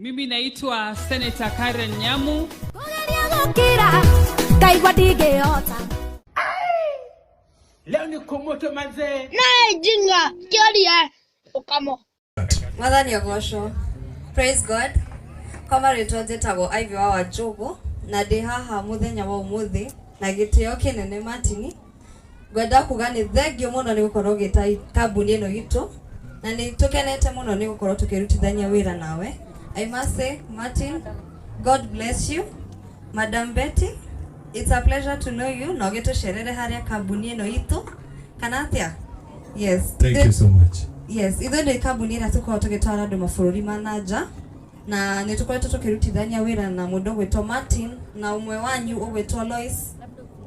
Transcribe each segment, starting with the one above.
Mimi naitwa Senator Karen Nyamu. Kũgeria gũkira ngaigua ndingĩhota. Leo ni kumoto mazee. Naye jinga kĩoria ũkamo. Mwathani agocwo. Praise God. Kwa marĩtwa njĩtagwo Ivy wa Wanjũgũ na ndĩ haha mũthenya wa ũmũthĩ na gĩtĩo kĩnene Martin. Ngwenda kuga nĩ thengio mũno nĩ gũkorwo ũgĩta kambuni ĩno itũ na nĩ tũkenete mũno nĩ gũkorwo tũkĩrutithania wĩra nawe. I must say, Martin, God bless you. Madam Betty, it's a pleasure to know you na ũgĩtũcerere harĩa kambuni ĩno itũ kana atĩa? Yes. Thank you so much. Yes, ithuĩ nĩ kambuni ĩrĩa tũkoragwo tũgĩtwara andũ mabũrũri ma na nja na nĩ tũkoretwo tũkĩrutithania wĩra na mũndũ ũgwĩtwo Martin na ũmwe wanyu ũgwĩtwo Lois.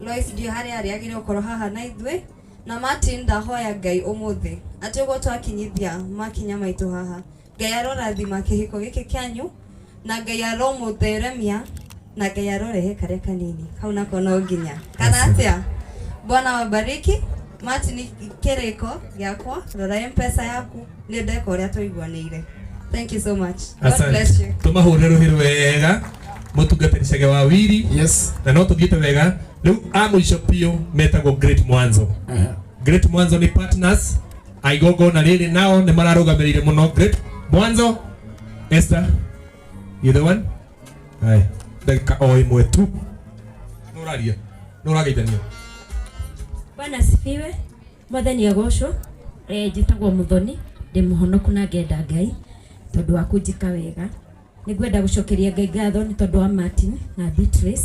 Lois ndiũ harĩa arĩ agĩrĩire gũkorwo haha na ithuĩ na Martin, ndahoya Ngai ũmũthĩ atĩ ũguo twakinyithia makinya maitũ haha, Ngai arorathima kĩhiko gĩkĩ kĩanyu na Ngai aromũtheremia na Ngai arorehe karĩa kanini kau nako no nginya kana atĩa. Bwana wabariki. Martin, kĩrĩko gĩakwa, rora Mpesa yaku, nĩ ndeka ũrĩa tũiguanĩire. Thank you so much. God bless you. Tũmahũrĩre rũhĩ wega mũtungatĩri Chege wa Wiri. Yes. Na no tũthiĩte wega rĩu a mũico biũ metagwo Great Mwanzo. Great Mwanzo nĩ partners a igongona rĩrĩ, nao nĩ mararũgamĩrĩire mũno. Great Mwanzo, Esther, you the one. Hai, ndagĩka o ĩmwe tu nũraria nũrageithania. Bwana asifiwe. Mwathani agocwo. Njĩtagwo Muthoni, ndĩ mũhonoku na ngenda Ngai tondũ wa kũnjĩka wega. Nĩ ngwenda gũcokeria Ngai ngatho nĩ tondũ wa Martin na Beatrice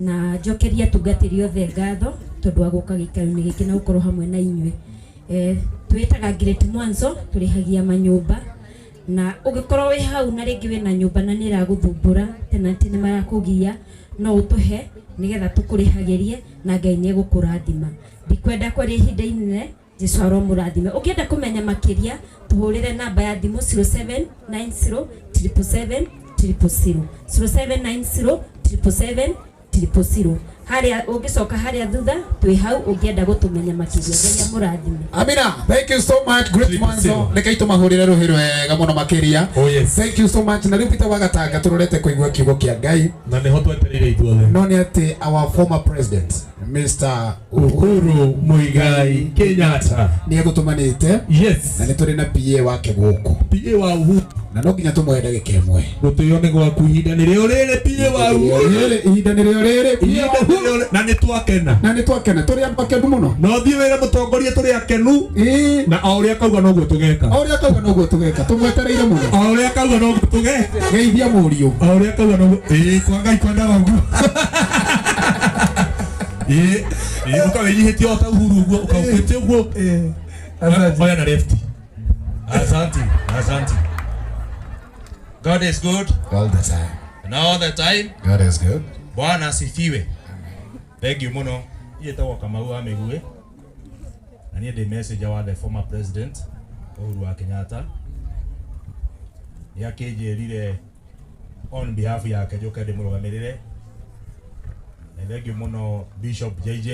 na njokeria atungatĩri othe ngatho tondũ wa gũka gĩikaro-inĩ gĩkĩ na gũkorwo hamwe na inyuĩ. Twĩtaga Great Mwanzo, tũrĩhagia manyũmba na ũngĩkorwo wĩ hau na rĩngĩ wĩna nyũmba na nĩ ĩragũthumbũra, tenant nĩ marakũgia, no ũtũhe nĩgetha tũkũrĩhagĩrie na Ngai nĩ egũkũrathima. Ndikwenda kwaria ihinda inene. Jesu aromũrathime. Ũngĩenda kũmenya makĩria, tũhũrĩre namba ya thimũ 0790 777 000, 0790 777 000. Harĩa ũngĩcoka harĩa thutha twĩ hau ũngĩenda gũtũmenya makĩria. Ngai amũrathime. Amina, thank you so much, Great Triple Mwanzo. zero. Reke itũmahũrĩre rũhĩ rwega mũno makĩria. Oh yes. Thank you so much. Na rĩu Peter Wagatanga tũrorete kũigua kiugo kĩa Ngai. Na nĩho twetereire ithuothe. No nĩ atĩ our former president, Mr. Uhuru Muigai Kenyatta nĩ egũtũmanĩte Yes. na nĩ tũrĩ na PA wake gũkũ. PA wa Uhuru. Na no nginya tũmũhe ndagĩka ĩmwe. Gũtĩo nĩ gwaku, ihinda nĩrĩo rĩrĩ, PA wa Uhuru. Rĩrĩ, ihinda nĩrĩo rĩrĩ, PA Ihinda wa Uhuru. nĩrĩo rĩrĩ, na nĩ twakena. Na nĩ twakena, tũrĩ andũ akenu mũno. No thiĩ wĩra mũtongoria, tũrĩ akenu. Ĩĩ. Na o ũrĩa akauga noguo tũgeka. O ũrĩa akauga noguo tũgeka, tũmwetereire mũno. O ũrĩa akauga noguo tũgeka. Geithia mũriũ. O ũrĩa akauga noguo, ĩĩ, kwa Ngai kwendaga ũguo. Ĩĩ ĩĩ, ũkawĩnyihĩtie o ta Uhuru ũguo, ũkaũkĩte ũguo. Oya na left. Asante, asante. God is good. All the time. And all the time. God is good. Bwana asifiwe. Thank you mũno. Niĩ njĩtagwo Kamau wa Mĩguĩ. Na niĩ ndĩ messenger wa the former president Uhuru wa Kenyatta. Nĩ akĩnjĩrire on behalf yake njũke ndĩmũrũgamĩrĩre. Na thank you mũno Bishop JJ.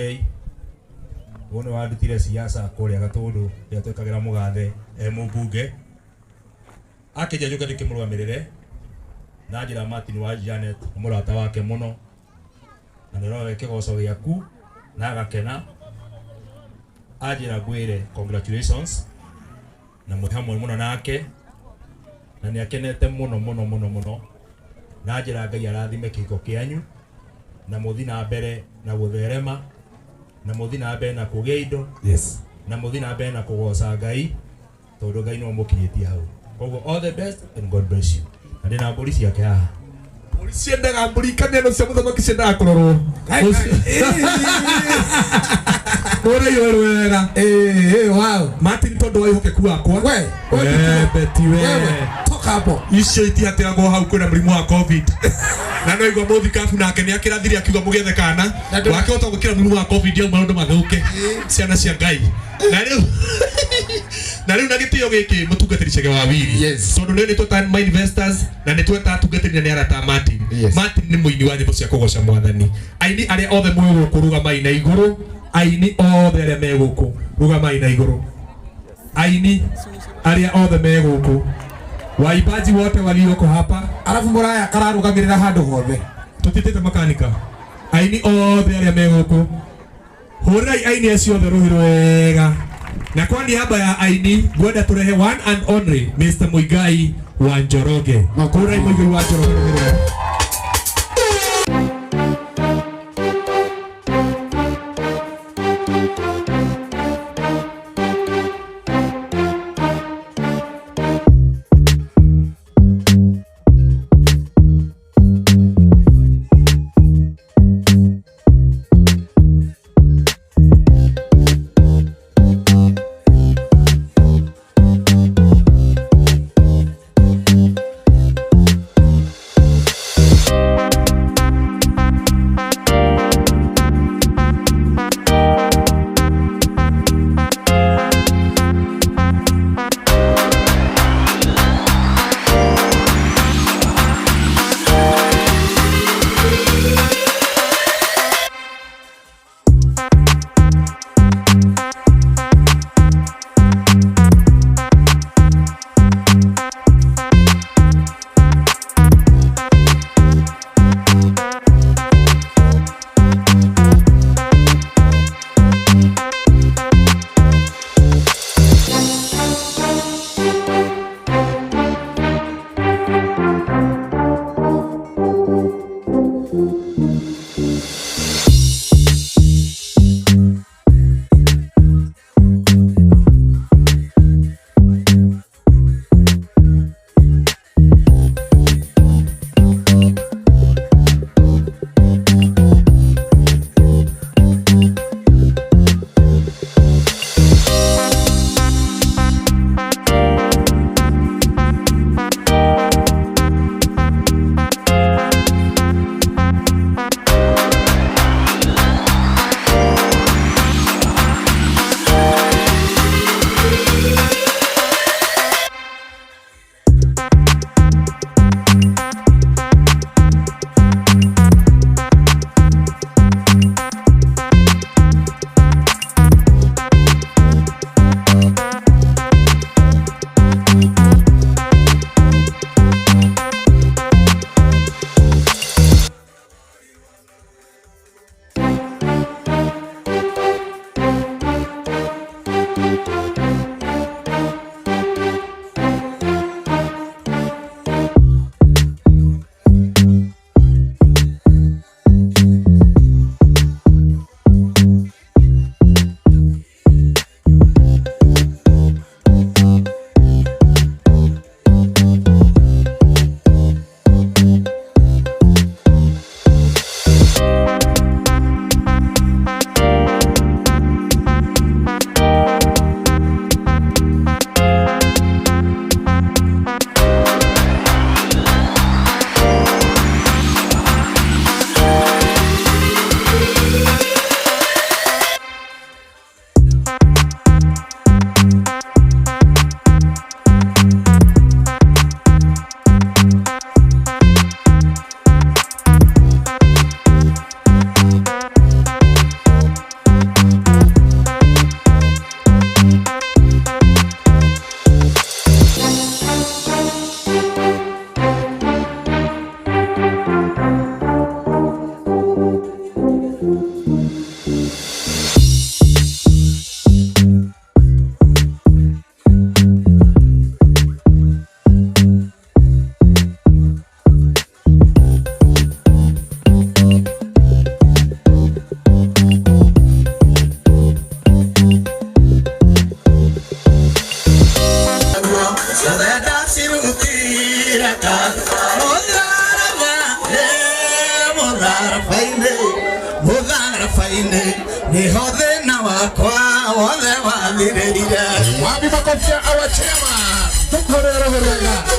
Ũyũ nĩ wandutire siasa kũrĩa Gatũndũ rĩrĩa twekagĩra mũgathe e mũmbunge. Akĩnjĩra njũke ndĩkĩmũrũgamĩrĩre na njĩra Martin wa Janet nĩ mũrata wake mũno na nĩ rowe kĩgoco gĩaku na agakena. Anjĩra ngwĩre congratulations na mwĩ hamwe mũno nake na nĩ akenete mũno mũno mũno mũno na njĩra Ngai arathime kĩhiko kĩanyu na mũthi na mbere na gũtherema na mũthi na mbere na kũgĩa indo. Yes. Na mũthi na mbere na kũgoca Ngai tondũ Ngai nĩwe ũmũkinyĩtie hau. Koguo all the best and God bless you. Na ndĩna mbũri ciake haha. Mbũri ciendaga mbũri kaneno cia mũthamaki ciendaga kũrorwo. Ũrĩa wega. Ĩĩ, wow. Martin, tondũ wa wĩhokeku wakwa. We, We, Betty we. Wewe, toka hapo. Icio itiateagwo hau kwĩna mũrimũ wa COVID. Na no igua mũthikabu nake nĩ akĩrathire akiuga mũgethe kana wakĩhota gwĩkĩra mũrimũ wa COVID au maũndũ mathũke ciana cia Ngai. Na rĩu na gĩtĩo gĩkĩ mũtungatĩri Chege wa Wiri. Yes. Tondũ nĩ tweta my investors na nĩ tweta atungatĩri na nĩ arata a Martin. Yes. Martin nĩ mũini wa nyĩmbo cia kũgoca mwathani. Aini arĩa othe mwĩ gũkũ rũgamai na igũrũ. Aini othe arĩa me gũkũ rũgamai na igũrũ. Aini arĩa othe me gũkũ, waimbaji wote walioko hapa. Arabu muraya kararugamirira handu hothe. Tutitite makanika. Aini othe aria me guku. Hurai aini acio othe ruhi rwega. Na kwa niaba ya aini ngwenda turehe one and only Mr. Muigai wa Njoroge. Hurai Muigai wa Njoroge ruhi rwega.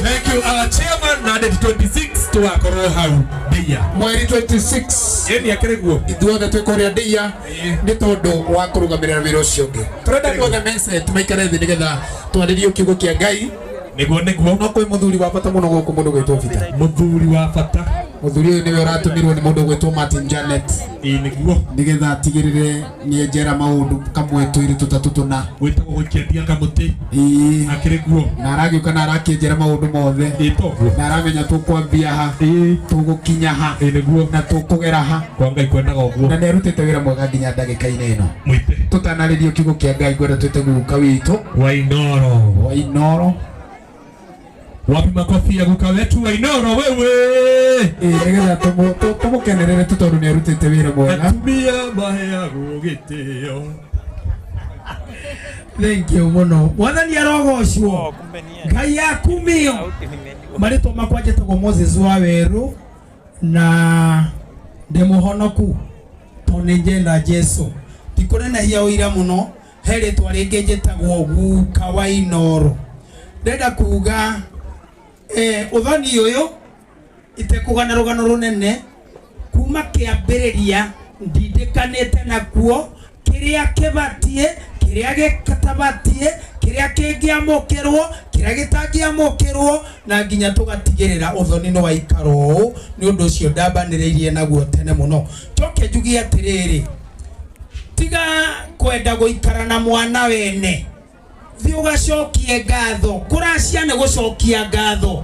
Thank you, our chairman na date 26 tugakorwo hau Ndeia mweri 26 yeni akiriguo ithuothe twĩ kũrĩa Ndeia nĩ tondũ wa kũrũgamĩrĩra wĩra ũcio ũngĩ. Tũrenda andũ othe mece tũmaikare thĩ nĩgetha twarĩrie kiugo kĩa Ngai. Nĩguo nĩguo no kwĩ mũthuri wa bata mũno gũkũ mũndũ gwĩtwo Peter. Mũthuri wa bata Muthuri uyu niwe uratumirwo ni mundu gwitwo Martin Janet. Ĩĩ nĩguo. Nigetha atigirire ni enjera maundu kamwe twiri tutatu tuna. Gwitagwo gũikia kamũtĩ. Ĩĩ. Akĩrĩ guo. Na aragiuka na arakienjera maundu mothe. Ĩĩ toguo. Na aramenya tukwambia ha. Ĩĩ. Tugukinya ha. Ĩĩ nĩguo. Na tukugera ha. Kwa Ngai kwendaga ũguo. Na nĩ arutĩte wĩra mwega nginya ndagĩka-inĩ ĩno. Mwite. Tũtanarĩrio kiugo kĩa Ngai ngwenda twĩte guka witũ. Wainoro. Wainoro. Wapi makofi ya guka wetu Wainoro wewe. Ĩĩ nĩgetha tũmũkenerere tu tondũ nĩ arutĩte wĩra mwega. Atumia maheagwo gĩtĩo. Thank you muno. Mwathani arogocwo. Ngai akumio. Marĩtwa makwa njĩtagwo Moses wa Weru na ndĩ mũhonoku tondũ nĩ njenda Jesu. Tikũnenehia ũira mũno, he rĩtwa rĩngĩ njĩtagwo guka wa Inoro. Ndĩrenda kuga ũthoni ũyũ itekũgana rũgano rũnene kuma kĩambĩrĩria ndindĩkanĩte nakuo kĩrĩa kĩbatiĩ kĩrĩa gĩtabatie kĩrĩa kĩngĩamũkĩrwo kĩrĩa gĩtangĩamũkĩrwo na nginya tũgatigĩrĩra ũthoni nĩ waikara ũũ. Nĩ ũndũ ũcio ndambanĩrĩirie naguo tene mũno. Njoke njuge atĩrĩrĩ, tiga kwenda gũikara na mwana wene, thiĩ ũgacokie ngatho. Kũracia nĩ gũcokia ngatho.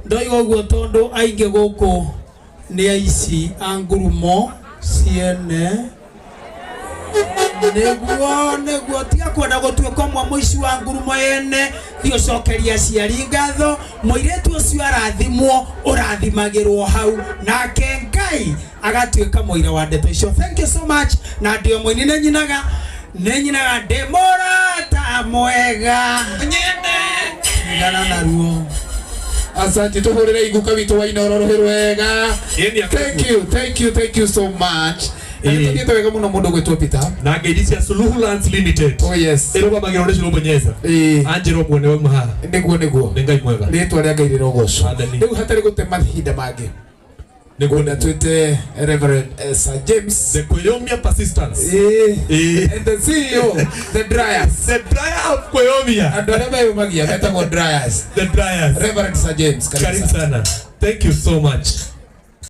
Ndoiga ũguo tondũ aingĩ gũkũ nĩ aici a ngurumo ciene. Nĩguo nĩguo, tiga kwenda gũtuĩka ũmwe mũici wa ngurumo yene, thiĩ ũcokerie aciari ngatho. Mũirĩtu ũcio arathimwo, ũrathimagĩrwo hau, nake Ngai agatuĩka mũira wa ndeto icio. Thank you so much. Na ndĩ o mũini nĩ nyinaga, nĩ nyinaga ndĩ mũrata mwega. Nyende tigana naruo. Asante, tuhurire iguka witũ wa Inoro rũhĩ rwega. Thank you, thank you, thank you so much. Nĩtũthiĩte wega mũno mũndũ gwĩtwo Peter. Na ngeithi cia Suluhu Lands Limited. Oh yes. Ĩrũgamagĩrwo nĩ Suluhu Bonyeza. Ĩĩ. Angela ũmwe nĩwe wauma haha. Nĩguo nĩguo. Nĩ Ngai mwega. Rĩtwa rĩa Ngai rĩrogocwo. Rĩu hatarĩ gũte mahinda mangĩ. Nĩguo na twĩte Reverend Sir James. The Kweyomia Persistence. Ĩĩ. And the CEO, the Dryers. The Dryer of Kweyomia. Andũ arĩa meyũmagia metagwo Dryers. The Dryers. Reverend Sir James, karibu sana. Thank you so much.